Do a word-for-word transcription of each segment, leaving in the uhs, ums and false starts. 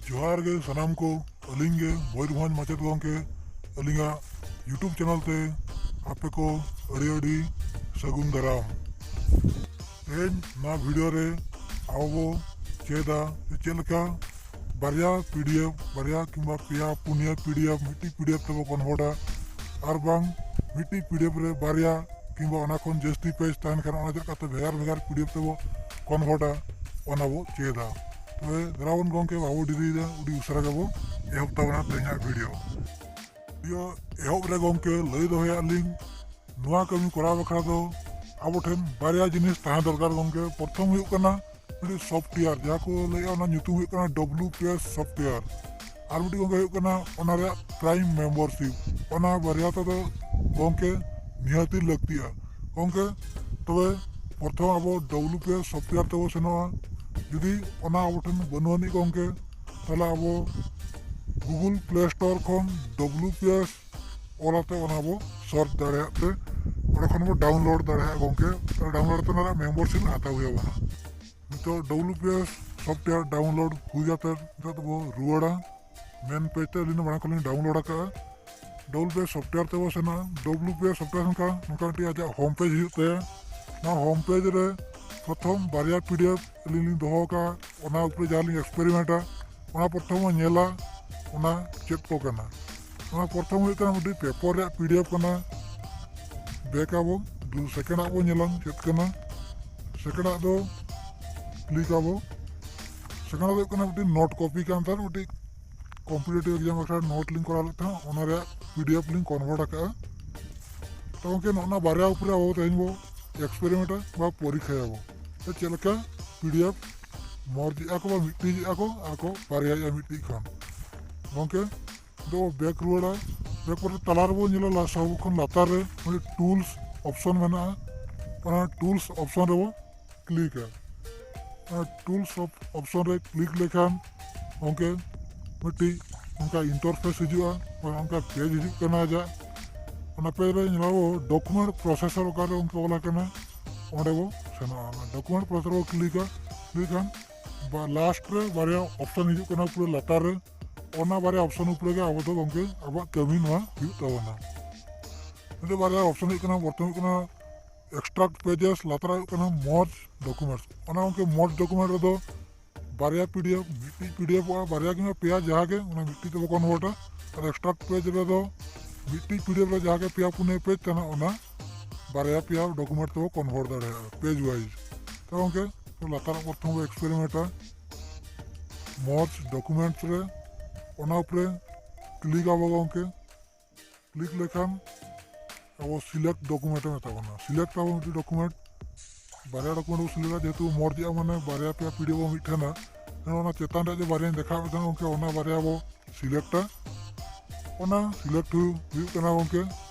ᱡᱚᱦᱟᱨ ᱜᱮ ᱥᱟᱱᱟᱢ ᱠᱚ, ᱟᱹᱞᱤᱧ ᱜᱮ ᱢᱚᱭᱩᱨᱵᱷᱚᱸᱡᱽ ᱢᱟᱪᱮᱫ ᱜᱚᱢᱠᱮ᱾ ᱟᱹᱞᱤᱧᱟᱜ YouTube ᱪᱮᱱᱮᱞ ᱛᱮ ᱟᱯᱮ ᱠᱚ ᱟᱹᱰᱤ ᱟᱹᱰᱤ ᱥᱟᱹᱜᱩᱱ ᱫᱟᱨᱟᱢ᱾ ᱛᱮᱦᱮᱧ ᱱᱚᱣᱟ ᱵᱷᱤᱰᱤᱭᱳ ᱨᱮ ᱟᱵᱚ ᱵᱚ ᱪᱮᱫᱟ ᱡᱮ ᱪᱮᱫ ᱞᱮᱠᱟ ᱵᱟᱨᱭᱟ PDF, ᱵᱟᱨᱭᱟ ᱠᱤᱝᱵᱟ ᱯᱮᱭᱟ ᱯᱩᱱᱭᱟᱹ PDF ᱢᱤᱫᱴᱤᱡ PDF ᱛᱮᱵᱚ ᱠᱚᱱᱵᱷᱟᱨᱴᱟ, ᱟᱨ ᱵᱟᱝ ᱢᱤᱫᱴᱤᱡ PDF ᱨᱮ ᱵᱟᱨᱭᱟ ᱠᱤᱝᱵᱟ ᱚᱱᱟ ᱠᱷᱚᱱ ᱡᱟᱹᱥᱛᱤ ᱯᱮᱡᱽ ᱛᱟᱦᱮᱱ ᱠᱷᱟᱱ ᱚᱱᱟ ᱪᱮᱫ ᱞᱮᱠᱟᱛᱮ ᱵᱷᱮᱜᱟᱨ ᱵᱷᱮᱜᱟᱨ PDF ᱛᱮᱵᱚ ᱠᱚᱱᱵᱷᱟᱨᱴᱟ, ᱚᱱᱟ ᱵᱚ ᱪᱮᱫᱟ᱾ ᱛᱚᱵᱮ ᱫᱮᱞᱟ ᱵᱚᱱ ᱜᱚᱢᱠᱮ, ᱵᱟᱵᱚ ᱰᱮᱨᱤᱭᱮᱫᱟ, ᱟᱹᱰᱤ ᱩᱥᱟᱹᱨᱟ ᱜᱮᱵᱚ ᱮᱦᱚᱵ ᱛᱟᱵᱚᱱᱟ ᱛᱮᱦᱮᱧᱟᱜ ᱵᱷᱤᱰᱤᱭᱳ᱾ ᱵᱷᱤᱰᱤᱭᱳ ᱮᱦᱚᱵ ᱨᱮ ᱜᱚᱢᱠᱮ ᱞᱟᱹᱭ ᱫᱚᱦᱚᱭᱟᱜ ᱞᱤᱧ, ᱱᱚᱣᱟ ᱠᱟᱹᱢᱤ ᱠᱚᱨᱟᱣ ᱵᱟᱠᱷᱨᱟ ᱫᱚ ᱟᱵᱚ ᱴᱷᱮᱱ ᱵᱟᱨᱭᱟ ᱡᱤᱱᱤᱥ ᱛᱟᱦᱮᱸ ᱫᱚᱨᱠᱟᱨ ᱜᱚᱢᱠᱮ᱾ ᱯᱨᱚᱛᱷᱚᱢ ᱦᱩᱭᱩᱜ ᱠᱟᱱᱟ ᱢᱤᱫᱴᱤᱡ ᱥᱚᱯᱷᱴᱣᱮᱭᱟᱨ, ᱡᱟᱦᱟᱸ ᱠᱚ ᱞᱟᱹᱭᱮᱜᱼᱟ ᱚᱱᱟ ᱧᱩᱛᱩᱢ ᱦᱩᱭᱩᱜ ᱠᱟᱱᱟ WPS ᱥᱚᱯᱷᱴᱣᱮᱭᱟᱨ, ᱟᱨ ᱢᱤᱫᱴᱤᱡ ᱜᱚᱢᱠᱮ ᱦᱩᱭᱩᱜ ᱠᱟᱱᱟ ᱚᱱᱟ ᱨᱮᱭᱟᱜ ᱯᱨᱟᱭᱤᱢ ᱢᱮᱢᱵᱟᱨᱥᱤᱯ᱾ ᱚᱱᱟ ᱵᱟᱨᱭᱟ ᱛᱮᱫᱚ ᱜᱚᱢᱠᱮ ᱱᱤᱦᱟᱹᱛᱤ ᱞᱟᱹᱠᱛᱤᱜᱼᱟ ᱜᱚᱢᱠᱮ᱾ ᱛᱚᱵᱮ ᱯᱨᱚᱛᱷᱚᱢ ᱟᱵᱚ WPS ᱥᱚᱯᱷᱴᱣᱮᱭᱟᱨ ᱛᱮᱵᱚ ᱥᱮᱱᱚᱜᱼᱟ᱾ ᱡᱩᱫᱤ ᱚᱱᱟ ᱟᱵᱚ ᱴᱷᱮᱱ ᱵᱟᱹᱱᱩᱜ ᱟᱹᱱᱤᱡ ᱜᱚᱢᱠᱮ, ᱛᱟᱦᱚᱞᱮ ᱟᱵᱚ Google Play Store ᱠᱷᱚᱱ WPS ᱚᱞᱟᱛᱮ ᱚᱱᱟ ᱵᱚ ᱥᱟᱨᱪ ᱫᱟᱲᱮᱭᱟᱜ ᱛᱮ ᱚᱸᱰᱮ ᱠᱷᱚᱱ ᱵᱚ ᱰᱟᱣᱩᱱᱞᱳᱰ ᱫᱟᱲᱮᱭᱟᱜᱼᱟ ᱜᱚᱢᱠᱮ᱾ ᱰᱟᱣᱩᱱᱞᱳᱰ ᱛᱮ ᱚᱱᱟ ᱨᱮᱭᱟᱜ ᱢᱮᱢᱵᱟᱨᱥᱤᱯ ᱦᱟᱛᱟᱣ ᱦᱩᱭ ᱟᱵᱚᱱᱟ᱾ ᱱᱤᱛᱚᱜ WPS ᱥᱚᱯᱷᱴᱣᱮᱭᱟᱨ ᱰᱟᱣᱩᱱᱞᱳᱰ ᱦᱩᱭ ᱠᱟᱛᱮ ᱱᱤᱛᱚᱜ ᱫᱚᱵᱚ ᱨᱩᱣᱟᱹᱲᱟ ᱢᱮᱱ ᱯᱮᱡᱽ ᱛᱮ᱾ ᱟᱹᱞᱤᱧ ᱫᱚ ᱢᱟᱲᱟᱝ ᱠᱷᱚᱱ ᱞᱤᱧ ᱰᱟᱣᱩᱱᱞᱳᱰ ᱟᱠᱟᱫᱼᱟ᱾ WPS ᱥᱚᱯᱷᱴᱣᱮᱭᱟᱨ ᱛᱮᱵᱚ ᱥᱮᱱᱟ᱾ WPS ᱥᱚᱯᱷᱴᱣᱮᱭᱟᱨ ᱥᱮᱱ ᱠᱷᱟᱱ ᱱᱚᱝᱠᱟ ᱢᱤᱫᱴᱤᱡ ᱟᱡᱟᱜ ᱦᱳᱢ ᱯᱮᱡᱽ ᱦᱤᱡᱩᱜ ᱛᱟᱭᱟ᱾ ᱚᱱᱟ ᱦᱳᱢ ᱯᱮᱡᱽ ᱨᱮ ᱯᱨᱚᱛᱷᱚᱢ ᱵᱟᱨᱭᱟ PDF ᱟᱹᱞᱤᱧ ᱞᱤᱧ ᱫᱚᱦᱚ ᱟᱠᱟᱫᱼᱟ, ᱚᱱᱟ ᱩᱯᱨᱮ ᱡᱟᱦᱟᱸ ᱞᱤᱧ ᱮᱠᱥᱯᱮᱨᱤᱢᱮᱱᱴᱟ, ᱚᱱᱟ ᱯᱨᱚᱛᱷᱚᱢ ᱵᱚ ᱧᱮᱞᱟ, ᱚᱱᱟ ᱪᱮᱫ ᱠᱚ ᱠᱟᱱᱟ᱾ ᱚᱱᱟ ᱯᱨᱚᱛᱷᱚᱢ ᱦᱩᱭᱩᱜ ᱠᱟᱱᱟ ᱢᱤᱫᱴᱤᱡ ᱯᱮᱯᱚᱨ ᱨᱮᱭᱟᱜ PDF ᱠᱟᱱᱟ᱾ ᱵᱮᱠ ᱟᱵᱚ, ᱫᱩ ᱥᱮᱠᱮᱱᱰ ᱟᱜ ᱵᱚ ᱧᱮᱞᱟ ᱪᱮᱫ ᱠᱟᱱᱟ᱾ ᱥᱮᱠᱮᱱᱰ ᱟᱜ ᱫᱚ ᱠᱞᱤᱠ ᱟᱵᱚ᱾ ᱥᱮᱠᱮᱱᱰ ᱟᱜ ᱫᱚ ᱦᱩᱭᱩᱜ ᱠᱟᱱᱟ ᱢᱤᱫᱴᱤᱡ ᱱᱳᱴ ᱠᱚᱯᱤ ᱠᱟᱱ ᱛᱟᱦᱮᱸᱫ, ᱢᱤᱫᱴᱤᱡ ᱠᱚᱢᱯᱤᱴᱤᱴᱤᱵᱷ ᱮᱠᱡᱟᱢ ᱵᱟᱠᱷᱨᱟ ᱱᱳᱴ ᱞᱤᱧ ᱠᱚᱨᱟᱣ ᱞᱮᱫ ᱛᱟᱦᱮᱸᱫ, ᱚᱱᱟ ᱨᱮᱭᱟᱜ PDF ᱞᱤᱧ ᱠᱚᱱᱵᱷᱟᱨᱴ ᱟᱠᱟᱫᱼᱟ᱾ ᱛᱚ ᱜᱚᱢᱠᱮ, ᱱᱚᱜᱼᱚ ᱱᱟ ᱵᱟᱨᱭᱟ ᱩᱯᱨᱮ ᱟᱵᱚ ᱛᱮᱦᱮᱧ ᱵᱚ ᱮᱠᱥᱯᱮᱨᱤᱢᱮᱱᱴᱟ ᱵᱟ ᱯᱚᱨᱤᱠᱠᱷᱟᱭᱟᱵᱚ᱾ ᱪᱮᱫ ᱞᱮᱠᱟ PDF ᱢᱟᱨᱡᱽ ᱮᱫᱼᱟ ᱠᱚ ᱵᱟ ᱢᱤᱫᱴᱤᱡ ᱮᱫᱼᱟ ᱠᱚ ᱟᱨ ᱠᱚ ᱵᱟᱨᱭᱟᱭᱮᱫᱼᱟ ᱢᱤᱫᱴᱤᱡ ᱠᱷᱚᱱ᱾ ᱜᱚᱢᱠᱮ, ᱫᱚ ᱵᱮᱠ ᱨᱩᱣᱟᱹᱲᱟ᱾ ᱵᱮᱠ ᱯᱚᱨᱮ ᱛᱟᱞᱟ ᱨᱮᱵᱚ ᱧᱮᱞᱟ, ᱞᱟᱥ ᱥᱚᱵ ᱠᱷᱚᱱ ᱞᱟᱛᱟᱨ ᱨᱮ ᱢᱤᱫᱴᱤᱡ ᱴᱩᱞᱥ ᱚᱯᱥᱚᱱ ᱢᱮᱱᱟᱜᱼᱟ᱾ ᱚᱱᱟ ᱴᱩᱞᱥ ᱚᱯᱥᱚᱱ ᱨᱮᱵᱚ ᱠᱞᱤᱠᱟ᱾ ᱚᱱᱟ ᱴᱩᱞᱥ ᱚᱯᱥᱚᱱ ᱨᱮ ᱠᱞᱤᱠ ᱞᱮᱠᱷᱟᱱ ᱜᱚᱢᱠᱮ, ᱢᱤᱫᱴᱤᱡ ᱚᱱᱠᱟ ᱤᱱᱴᱟᱨᱯᱷᱮᱥ ᱦᱤᱡᱩᱜᱼᱟ, ᱚᱱᱠᱟ ᱯᱮᱡᱽ ᱦᱤᱡᱩᱜ ᱠᱟᱱᱟ ᱟᱡᱟᱜ᱾ ᱚᱱᱟ ᱯᱮᱡᱽ ᱨᱮ ᱧᱮᱞᱟᱵᱚ ᱰᱚᱠᱩᱢᱮᱱᱴ ᱯᱨᱚᱥᱮᱥᱚᱨ ᱚᱠᱟᱨᱮ ᱚᱱᱠᱟ ᱚᱞ ᱟᱠᱟᱱᱟ, ᱚᱸᱰᱮ ᱵᱚ ᱥᱮᱱᱚᱜᱼᱟ᱾ ᱚᱱᱟ ᱰᱚᱠᱩᱢᱮᱱᱴ ᱯᱨᱚᱥᱮᱥᱚᱨ ᱵᱚ ᱠᱞᱤᱠᱟ᱾ ᱠᱞᱤᱠ ᱠᱷᱟᱱ ᱞᱟᱥᱴ ᱨᱮ ᱵᱟᱨᱭᱟ ᱚᱯᱥᱚᱱ ᱦᱤᱡᱩᱜ ᱠᱟᱱᱟ ᱯᱩᱨᱟᱹ ᱞᱟᱛᱟᱨ ᱨᱮ, ᱚᱱᱟ ᱵᱟᱨᱭᱟ ᱚᱯᱥᱚᱱ ᱩᱯᱨᱮ ᱜᱮ ᱟᱵᱚ ᱫᱚ ᱜᱚᱢᱠᱮ ᱟᱵᱚᱣᱟᱜ ᱠᱟᱹᱢᱤ ᱱᱚᱣᱟ ᱦᱩᱭᱩᱜ ᱛᱟᱵᱚᱱᱟ᱾ ᱱᱤᱛᱚᱜ ᱵᱟᱨᱭᱟ ᱚᱯᱥᱚᱱ ᱦᱩᱭᱩᱜ ᱠᱟᱱᱟ, ᱯᱨᱚᱛᱷᱚᱢ ᱦᱩᱭᱩᱜ ᱠᱟᱱᱟ extract pages, ᱞᱟᱛᱟᱨ ᱦᱩᱭᱩᱜ ᱠᱟᱱᱟ merge documents᱾ ᱚᱱᱟ ᱜᱚᱢᱠᱮ merge document ᱨᱮᱫᱚ ᱵᱟᱨᱭᱟ ᱯᱤᱰᱤᱮᱯᱷ, ᱢᱤᱫᱴᱤᱡ ᱯᱤᱰᱤᱮᱯᱷᱚᱜᱼᱟ, ᱵᱟᱨᱭᱟ ᱠᱤᱝᱵᱟ ᱯᱮᱭᱟ, ᱡᱟᱦᱟᱸ ᱜᱮ, ᱚᱱᱟ ᱢᱤᱫᱴᱤᱡ ᱛᱮᱵᱚ ᱠᱚᱱᱵᱷᱟᱨᱴᱟ᱾ ᱟᱨ extract page ᱨᱮᱫᱚ ᱢᱤᱫᱴᱤᱡ ᱯᱤᱰᱤᱮᱯᱷ ᱨᱮ ᱡᱟᱦᱟᱸ ᱜᱮ ᱯᱮᱭᱟ ᱯᱩᱱᱭᱟᱹ ᱯᱮᱡᱽ ᱛᱟᱦᱮᱱᱟ, ᱚᱱᱟ ᱵᱟᱨᱭᱟ ᱯᱮᱭᱟ ᱰᱚᱠᱩᱢᱮᱱᱴ ᱛᱮᱵᱚ ᱠᱚᱱᱵᱷᱟᱨᱴ ᱫᱟᱲᱮᱭᱟᱜᱼᱟ ᱯᱮᱡᱽ ᱣᱟᱭᱤᱡᱽ᱾ ᱛᱚ ᱜᱚᱢᱠᱮ, ᱛᱚ ᱞᱟᱛᱟᱨ ᱯᱨᱚᱛᱷᱚᱢ ᱵᱚ ᱮᱠᱥᱯᱮᱨᱤᱢᱮᱱᱴᱟ merge documents ᱨᱮ, ᱚᱱᱟ ᱩᱯᱨᱮ ᱠᱞᱤᱠ ᱟᱵᱚ ᱜᱚᱢᱠᱮ᱾ ᱠᱞᱤᱠ ᱞᱮᱠᱷᱟᱱ ᱟᱵᱚ select document ᱮ ᱢᱮᱛᱟ ᱵᱚᱱᱟ᱾ select ᱟᱵᱚ ᱢᱤᱫᱴᱤᱡ ᱰᱚᱠᱩᱢᱮᱱᱴ, ᱵᱟᱨᱭᱟ ᱰᱚᱠᱩᱢᱮᱱᱴ ᱵᱚ select ᱟ, ᱡᱮᱦᱮᱛᱩ merge ᱮᱜᱼᱟ, ᱢᱟᱱᱮ ᱵᱟᱨᱭᱟ ᱯᱮᱭᱟ ᱯᱤᱰᱤᱮᱯᱷ ᱵᱚ ᱢᱤᱫ ᱴᱷᱮᱱᱟ᱾ ᱮᱱᱠᱷᱟᱱ ᱚᱱᱟ ᱪᱮᱛᱟᱱ ᱨᱮ ᱡᱮ ᱵᱟᱨᱭᱟᱧ ᱫᱮᱠᱷᱟᱣᱮᱫ ᱛᱟᱦᱮᱱᱟ ᱜᱚᱢᱠᱮ, ᱚᱱᱟ ᱵᱟᱨᱭᱟ ᱵᱚ select ᱟ᱾ ᱚᱱᱟ select ᱦᱩᱭᱩᱜ ᱠᱟᱱᱟ ᱜᱚᱢᱠᱮ᱾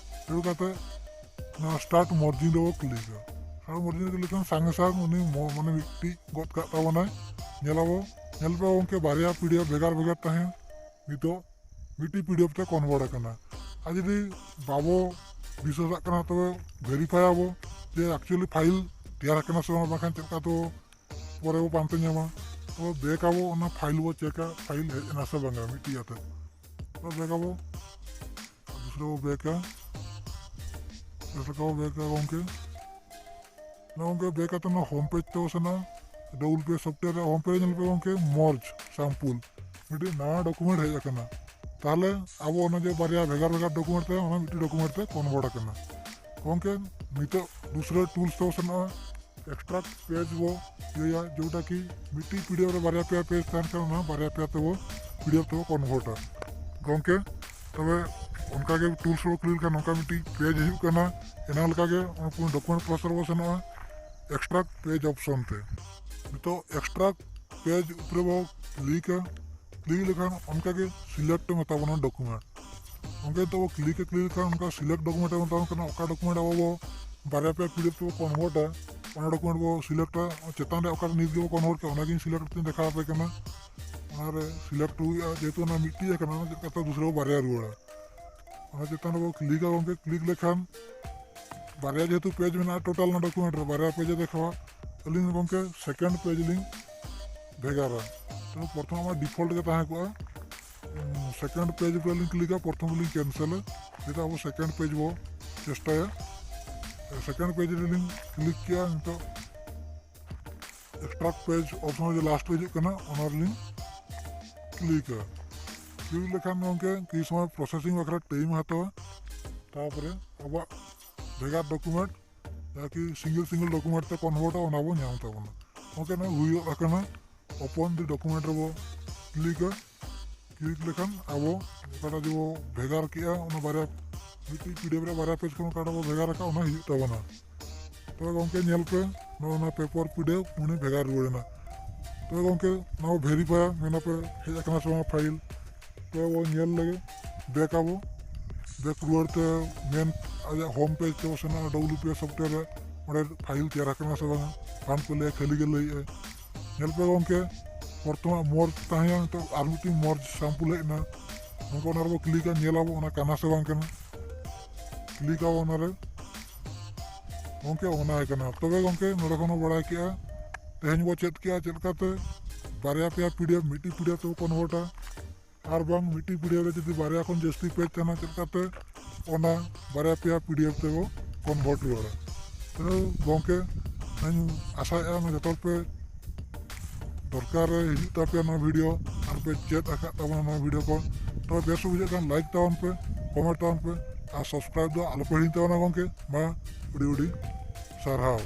ᱦᱩᱭ ᱠᱟᱛᱮ ᱚᱱᱟ start merging ᱨᱮᱵᱚ ᱠᱞᱤᱠᱟ᱾ start merging ᱨᱮ ᱠᱞᱤᱠ ᱞᱮᱠᱷᱟᱱ ᱥᱟᱝᱜᱮ ᱥᱟᱝ ᱩᱱᱤ ᱢᱚ-, ᱢᱟᱱᱮ ᱢᱤᱫᱴᱤᱡ ᱜᱚᱫ ᱠᱟᱜ ᱛᱟᱵᱚᱱᱟᱭ᱾ ᱧᱮᱞᱟᱵᱚ, ᱧᱮᱞ ᱯᱮ ᱜᱚᱢᱠᱮ, ᱵᱟᱨᱭᱟ ᱯᱤᱰᱤᱮᱯᱷ ᱵᱷᱮᱜᱟᱨ ᱵᱷᱮᱜᱟᱨ ᱛᱟᱦᱮᱸ ᱱᱤᱛᱚᱜ ᱢᱤᱫᱴᱤᱡ ᱯᱤᱰᱤᱮᱯᱷ ᱛᱮ ᱠᱚᱱᱵᱷᱟᱨᱴ ᱟᱠᱟᱱᱟ᱾ ᱟᱨ ᱡᱩᱫᱤ ᱵᱟᱵᱚ ᱵᱤᱥᱣᱟᱥᱟᱜ ᱠᱟᱱᱟ, ᱛᱚᱵᱮ ᱵᱷᱮᱨᱤᱯᱷᱟᱭ ᱟᱵᱚ ᱡᱮ actually ᱯᱷᱟᱭᱤᱞ ᱛᱮᱭᱟᱨ ᱟᱠᱟᱱᱟ ᱥᱮ ᱵᱟᱝ, ᱵᱟᱝᱠᱷᱟᱱ ᱪᱮᱫ ᱞᱮᱠᱟ ᱛᱚ ᱯᱚᱨᱮ ᱵᱚ ᱯᱟᱱᱛᱮ ᱧᱟᱢᱟ᱾ ᱛᱚ ᱵᱮᱠ ᱟᱵᱚ, ᱚᱱᱟ ᱯᱷᱟᱭᱤᱞ ᱵᱚ ᱪᱮᱠᱟ, ᱯᱷᱟᱭᱤᱞ ᱦᱮᱡ ᱮᱱᱟ ᱥᱮ ᱵᱟᱝᱟ ᱢᱤᱫᱴᱤᱡ ᱟᱛᱮ᱾ ᱛᱚ ᱵᱮᱠ ᱟᱵᱚ, ᱫᱩᱥᱨᱟ ᱵᱚ ᱵᱮᱠᱟ, ᱫᱩᱥᱨᱟ ᱵᱚ ᱵᱮᱠᱟ ᱜᱚᱢᱠᱮ᱾ ᱱᱚᱣᱟ ᱜᱚᱢᱠᱮ ᱵᱮᱠ ᱠᱟᱛᱮ ᱱᱚᱣᱟ ᱦᱳᱢ ᱯᱮᱡᱽ ᱛᱮᱵᱚ ᱥᱮᱱᱚᱜᱼᱟ᱾ ᱰᱚᱵᱚᱞ ᱯᱮ ᱥᱚᱯᱷᱴᱣᱮᱭᱟᱨ ᱨᱮᱭᱟᱜ ᱦᱳᱢ ᱯᱮᱡᱽ ᱨᱮ ᱧᱮᱞ ᱯᱮ ᱜᱚᱢᱠᱮ, merge sample, ᱢᱤᱫᱴᱤᱡ ᱱᱟᱣᱟ ᱰᱚᱠᱩᱢᱮᱱᱴ ᱦᱮᱡ ᱟᱠᱟᱱᱟ᱾ ᱛᱟᱦᱚᱞᱮ ᱟᱵᱚ ᱚᱱᱟ ᱡᱮ ᱵᱟᱨᱭᱟ ᱵᱷᱮᱜᱟᱨ ᱵᱷᱮᱜᱟᱨ ᱰᱚᱠᱩᱢᱮᱱᱴ ᱛᱟᱦᱮᱸ, ᱚᱱᱟ ᱢᱤᱫᱴᱤᱡ ᱰᱚᱠᱩᱢᱮᱱᱴ ᱛᱮ ᱠᱚᱱᱵᱷᱟᱨᱴ ᱟᱠᱟᱱᱟ᱾ ᱜᱚᱢᱠᱮ, ᱱᱤᱛᱚᱜ ᱫᱩᱥᱨᱟ ᱴᱩᱞᱥ ᱛᱮᱵᱚ ᱥᱮᱱᱚᱜᱼᱟ᱾ extract page ᱵᱚ ᱤᱭᱟᱹᱭᱟ, ᱡᱮᱴᱟ ᱠᱤ ᱢᱤᱫᱴᱤᱡ ᱯᱤᱰᱤᱮᱯᱷ ᱨᱮ ᱵᱟᱨᱭᱟ ᱯᱮᱭᱟ ᱯᱮᱡᱽ ᱛᱟᱦᱮᱱ ᱠᱷᱟᱱ, ᱚᱱᱟ ᱵᱟᱨᱭᱟ ᱯᱮᱭᱟ ᱛᱮᱵᱚ ᱯᱤᱰᱤᱮᱯᱷ ᱛᱮᱵᱚ ᱠᱚᱱᱵᱷᱟᱨᱴᱟ᱾ ᱜᱚᱢᱠᱮ, ᱛᱚᱵᱮ ᱚᱱᱠᱟᱜᱮ ᱴᱩᱞᱥ ᱨᱮᱵᱚ ᱠᱞᱤᱠ ᱞᱮᱠᱷᱟᱱ ᱱᱚᱝᱠᱟ ᱢᱤᱫᱴᱤᱡ ᱯᱮᱡᱽ ᱦᱤᱡᱩᱜ ᱠᱟᱱᱟ᱾ ᱮᱱᱟᱝ ᱞᱮᱠᱟᱜᱮ ᱚᱱᱟ ᱰᱚᱠᱩᱢᱮᱱᱴ ᱯᱨᱚᱥᱮᱥ ᱨᱮᱵᱚ ᱥᱮᱱᱚᱜᱼᱟ, extract page ᱚᱯᱥᱚᱱ ᱛᱮ᱾ ᱱᱤᱛᱚᱜ extract page ᱩᱯᱨᱮ ᱵᱚ ᱠᱞᱤᱠᱟ᱾ ᱠᱞᱤᱠ ᱞᱮᱠᱷᱟᱱ ᱚᱱᱠᱟᱜᱮ select ᱮ ᱢᱮᱛᱟ ᱵᱚᱱᱟ ᱰᱚᱠᱩᱢᱮᱱᱴ᱾ ᱚᱱᱠᱟ ᱱᱤᱛᱚᱜ ᱵᱚ ᱠᱞᱤᱠ ᱮ ᱠᱞᱤᱠ ᱞᱮᱠᱷᱟᱱ ᱚᱱᱠᱟ select document ᱮ ᱢᱮᱛᱟ ᱵᱚᱱ ᱠᱟᱱᱟ᱾ ᱚᱠᱟ ᱰᱚᱠᱩᱢᱮᱱᱴ ᱟᱵᱚ ᱵᱚ ᱵᱟᱨᱭᱟ ᱯᱮᱭᱟ ᱯᱤᱰᱤᱮᱯᱷ ᱛᱮᱵᱚ ᱠᱚᱱᱵᱷᱟᱨᱴᱟ, ᱚᱱᱟ ᱰᱚᱠᱩᱢᱮᱱᱴ ᱵᱚ ᱥᱤᱞᱮᱠᱴᱟ᱾ ᱪᱮᱛᱟᱱ ᱨᱮ ᱚᱠᱟᱨᱮ ᱱᱤᱛ ᱜᱮᱵᱚ ᱠᱚᱱᱵᱷᱟᱨᱴ ᱠᱮᱫᱟ, ᱚᱱᱟᱜᱤᱧ ᱥᱤᱞᱮᱠᱴ ᱠᱟᱛᱮᱧ ᱫᱮᱠᱷᱟᱣ ᱟᱯᱮ ᱠᱟᱱᱟ᱾ ᱚᱱᱟᱨᱮ ᱥᱤᱞᱮᱠᱴ ᱦᱩᱭᱩᱜᱼᱟ, ᱡᱮᱦᱮᱛᱩ ᱚᱱᱟ ᱢᱤᱫᱴᱤᱡ ᱟᱠᱟᱱᱟ, ᱚᱱᱟ ᱪᱮᱫ ᱞᱮᱠᱟᱛᱮ ᱫᱩᱥᱨᱟ ᱵᱚ ᱵᱟᱨᱭᱟ ᱨᱩᱣᱟᱹᱲᱟ᱾ ᱚᱱᱟ ᱪᱮᱛᱟᱱ ᱨᱮᱵᱚ ᱠᱞᱤᱠᱟ ᱜᱚᱢᱠᱮ᱾ ᱠᱞᱤᱠ ᱞᱮᱠᱷᱟᱱ ᱵᱟᱨᱭᱟ ᱡᱮᱦᱮᱛᱩ ᱯᱮᱡᱽ ᱢᱮᱱᱟᱜᱼᱟ ᱴᱳᱴᱟᱞ ᱚᱱᱟ ᱰᱚᱠᱩᱢᱮᱱᱴ ᱨᱮ, ᱵᱟᱨᱭᱟ ᱯᱮᱡᱽ ᱮ ᱫᱮᱠᱷᱟᱣᱟ᱾ ᱟᱹᱞᱤᱧ ᱜᱚᱢᱠᱮ ᱥᱮᱠᱮᱱᱰ ᱯᱮᱡᱽ ᱞᱤᱧ ᱵᱷᱮᱜᱟᱨᱟ᱾ ᱛᱚ ᱯᱨᱚᱛᱷᱚᱢ ᱟᱢᱟᱜ ᱰᱤᱯᱷᱚᱞᱴ ᱜᱮ ᱛᱟᱦᱮᱸ ᱠᱚᱜᱼᱟ᱾ ᱥᱮᱠᱮᱱᱰ ᱯᱮᱡᱽ ᱨᱮᱞᱤᱧ ᱠᱞᱤᱠᱟ, ᱯᱨᱚᱛᱷᱚᱢ ᱞᱤᱧ ᱠᱮᱱᱥᱮᱞᱟ᱾ ᱱᱤᱛᱚᱜ ᱟᱵᱚ ᱥᱮᱠᱮᱱᱰ ᱯᱮᱡᱽ ᱵᱚ ᱪᱮᱥᱴᱟᱭᱟ᱾ ᱥᱮᱠᱮᱱᱰ ᱯᱮᱡᱽ ᱨᱮᱞᱤᱧ ᱠᱞᱤᱠ ᱠᱮᱜᱼᱟ᱾ ᱱᱤᱛᱚᱜ ᱮᱠᱥᱴᱨᱟᱠᱴ ᱯᱮᱡᱽ ᱚᱯᱥᱚᱱ ᱡᱮ ᱞᱟᱥᱴ ᱨᱮ ᱦᱤᱡᱩᱜ ᱠᱟᱱᱟ, ᱚᱱᱟ ᱨᱮᱞᱤᱧ ᱠᱞᱤᱠᱟ᱾ ᱠᱞᱤᱠ ᱞᱮᱠᱷᱟᱱ ᱜᱚᱢᱠᱮ ᱠᱤᱪᱷᱩ ᱥᱚᱢᱚᱭ ᱯᱨᱚᱥᱮᱥᱤᱝ ᱵᱟᱠᱷᱨᱟ ᱴᱟᱭᱤᱢ ᱦᱟᱛᱟᱣᱟ᱾ ᱛᱟᱨᱯᱚᱨᱮ ᱟᱵᱚᱣᱟᱜ ᱵᱷᱮᱜᱟᱨ ᱰᱚᱠᱩᱢᱮᱱᱴ ᱡᱟᱦᱟᱸ ᱠᱤ ᱥᱤᱝᱜᱮᱞ ᱥᱤᱝᱜᱮᱞ ᱰᱚᱠᱩᱢᱮᱱᱴ ᱛᱮ ᱠᱚᱱᱵᱷᱟᱨᱴᱚᱜᱼᱟ, ᱚᱱᱟ ᱵᱚᱱ ᱧᱟᱢ ᱛᱟᱵᱚᱱᱟ᱾ ᱜᱚᱢᱠᱮ ᱱᱚᱣᱟ ᱦᱩᱭᱩᱜ ᱟᱠᱟᱱᱟ, ᱳᱯᱚᱱ ᱫᱤ ᱰᱚᱠᱩᱢᱮᱱᱴ ᱨᱮᱵᱚ ᱠᱞᱤᱠᱟ᱾ ᱠᱞᱤᱠ ᱞᱮᱠᱷᱟᱱ ᱟᱵᱚ ᱚᱠᱟᱴᱟᱜ ᱡᱮᱵᱚ ᱵᱷᱮᱜᱟᱨ ᱠᱮᱜᱼᱟ, ᱚᱱᱟ ᱵᱟᱨᱭᱟ, ᱢᱤᱫᱴᱤᱡ ᱯᱤᱰᱤᱮᱯᱷ ᱨᱮ ᱵᱟᱨᱭᱟ ᱯᱮᱡᱽ ᱠᱷᱚᱱ ᱚᱠᱟᱴᱟᱜ ᱵᱚ ᱵᱷᱮᱜᱟᱨ ᱟᱠᱟᱫ, ᱚᱱᱟ ᱦᱤᱡᱩᱜ ᱛᱟᱵᱚᱱᱟ᱾ ᱛᱚᱵᱮ ᱜᱚᱢᱠᱮ ᱧᱮᱞ ᱯᱮ, ᱱᱚᱜᱼᱚ ᱱᱚᱣᱟ ᱯᱮᱯᱟᱨ ᱯᱤᱰᱤᱮᱯᱷ ᱩᱱᱤ ᱵᱷᱮᱜᱟᱨ ᱨᱩᱣᱟᱹᱲ ᱮᱱᱟ᱾ ᱛᱚᱵᱮ ᱜᱚᱢᱠᱮ ᱱᱚᱣᱟ ᱵᱷᱮᱨᱤᱯᱷᱟᱭᱟ, ᱢᱮᱱᱟᱯᱮ ᱦᱮᱡ ᱟᱠᱟᱱᱟ ᱥᱮ ᱵᱟᱝ ᱯᱷᱟᱭᱤᱞ᱾ ᱛᱚᱵᱮ ᱵᱚ ᱧᱮᱞ ᱞᱮᱜᱮ, ᱵᱮᱠ ᱟᱵᱚ᱾ ᱵᱮᱠ ᱨᱩᱣᱟᱹᱲ ᱛᱮ ᱢᱮᱱ ᱟᱡᱟᱜ ᱦᱳᱢ ᱯᱮᱡᱽ ᱛᱮᱵᱚ ᱥᱮᱱᱚᱜᱼᱟ, ᱰᱚᱵᱞᱤᱭᱩ ᱯᱤ ᱮᱥ ᱥᱚᱯᱷᱴᱣᱮᱭᱟᱨ ᱨᱮ᱾ ᱚᱸᱰᱮ ᱯᱷᱟᱭᱤᱞ ᱛᱮᱭᱟᱨ ᱟᱠᱟᱱᱟ ᱥᱮ ᱵᱟᱝᱟ, ᱵᱟᱝ ᱠᱚ ᱞᱟᱹᱭᱟ, ᱠᱷᱟᱹᱞᱤ ᱜᱮ ᱞᱟᱹᱭᱮᱜᱼᱟᱭ᱾ ᱧᱮᱞ ᱯᱮ ᱜᱚᱢᱠᱮ, ᱯᱨᱚᱛᱷᱚᱢᱟᱜ ᱢᱚᱨᱡᱽ ᱛᱟᱦᱮᱸᱭᱟ, ᱱᱤᱛᱚᱜ ᱟᱨ ᱢᱤᱫᱴᱤᱡ ᱢᱚᱨᱡᱽ ᱥᱟᱢᱯᱩᱞ ᱦᱮᱡ ᱮᱱᱟ᱾ ᱜᱚᱢᱠᱮ ᱚᱱᱟ ᱨᱮᱵᱚ ᱠᱞᱤᱠᱟ, ᱧᱮᱞ ᱟᱵᱚ ᱚᱱᱟ ᱠᱟᱱᱟ ᱥᱮ ᱵᱟᱝ ᱠᱟᱱᱟ᱾ ᱠᱞᱤᱠ ᱟᱵᱚ ᱚᱱᱟᱨᱮ᱾ ᱜᱚᱢᱠᱮ ᱚᱱᱟ ᱜᱮ ᱠᱟᱱᱟ᱾ ᱛᱚᱵᱮ ᱜᱚᱢᱠᱮ ᱱᱚᱰᱮ ᱠᱷᱚᱱ ᱵᱚ ᱵᱟᱲᱟᱭ ᱠᱮᱜᱼᱟ, ᱛᱮᱦᱮᱧ ᱵᱚ ᱪᱮᱫ ᱠᱮᱜᱼᱟ ᱪᱮᱫ ᱞᱮᱠᱟᱛᱮ ᱵᱟᱨᱭᱟ ᱯᱮᱭᱟ ᱯᱤᱰᱤᱮᱯᱷ ᱢᱤᱫᱴᱤᱡ ᱯᱤᱰᱤᱮᱯᱷ ᱛᱮᱵᱚ ᱠᱚᱱᱵᱷᱟᱨᱴᱟ᱾ ᱟᱨ ᱵᱟᱝ ᱢᱤᱫᱴᱤᱡ ᱯᱤᱰᱤᱮᱯᱷ ᱨᱮ ᱡᱩᱫᱤ ᱵᱟᱨᱭᱟ ᱠᱷᱚᱱ ᱡᱟᱹᱥᱛᱤ ᱯᱮᱡᱽ ᱛᱟᱦᱮᱱᱟ, ᱪᱮᱫ ᱞᱮᱠᱟᱛᱮ ᱚᱱᱟ ᱵᱟᱨᱭᱟ ᱯᱮᱭᱟ ᱯᱤᱰᱤᱮᱯᱷ ᱛᱮᱵᱚ ᱠᱚᱱᱵᱷᱟᱨᱴ ᱨᱩᱣᱟᱹᱲᱟ᱾ ᱛᱚ ᱜᱚᱢᱠᱮ, ᱤᱧ ᱟᱥᱟᱭᱮᱫᱼᱟ ᱚᱱᱟ ᱡᱚᱛᱚ ᱦᱚᱲ ᱯᱮ ᱫᱚᱨᱠᱟᱨ ᱨᱮ ᱦᱤᱡᱩᱜ ᱛᱟᱯᱮᱭᱟ ᱱᱚᱣᱟ ᱵᱷᱤᱰᱤᱭᱳ, ᱟᱨ ᱯᱮ ᱪᱮᱫ ᱟᱠᱟᱫ ᱛᱟᱵᱚᱱᱟ ᱱᱚᱣᱟ ᱵᱷᱤᱰᱤᱭᱳ ᱠᱚ᱾ ᱛᱚᱵᱮ ᱵᱮᱥ ᱵᱩᱡᱷᱟᱹᱜ ᱠᱷᱟᱱ ᱞᱟᱭᱤᱠ ᱛᱟᱵᱚᱱ ᱯᱮ, ᱠᱚᱢᱮᱱᱴ ᱛᱟᱵᱚᱱ ᱯᱮ, ᱟᱨ ᱥᱟᱵᱥᱠᱨᱟᱭᱤᱵ ᱫᱚ ᱟᱞᱚ ᱯᱮ ᱦᱤᱲᱤᱧ ᱛᱟᱵᱚᱱᱟ ᱜᱚᱢᱠᱮ᱾ ᱢᱟ, ᱟᱹᱰᱤ ᱟᱹᱰᱤ ᱥᱟᱨᱦᱟᱣ᱾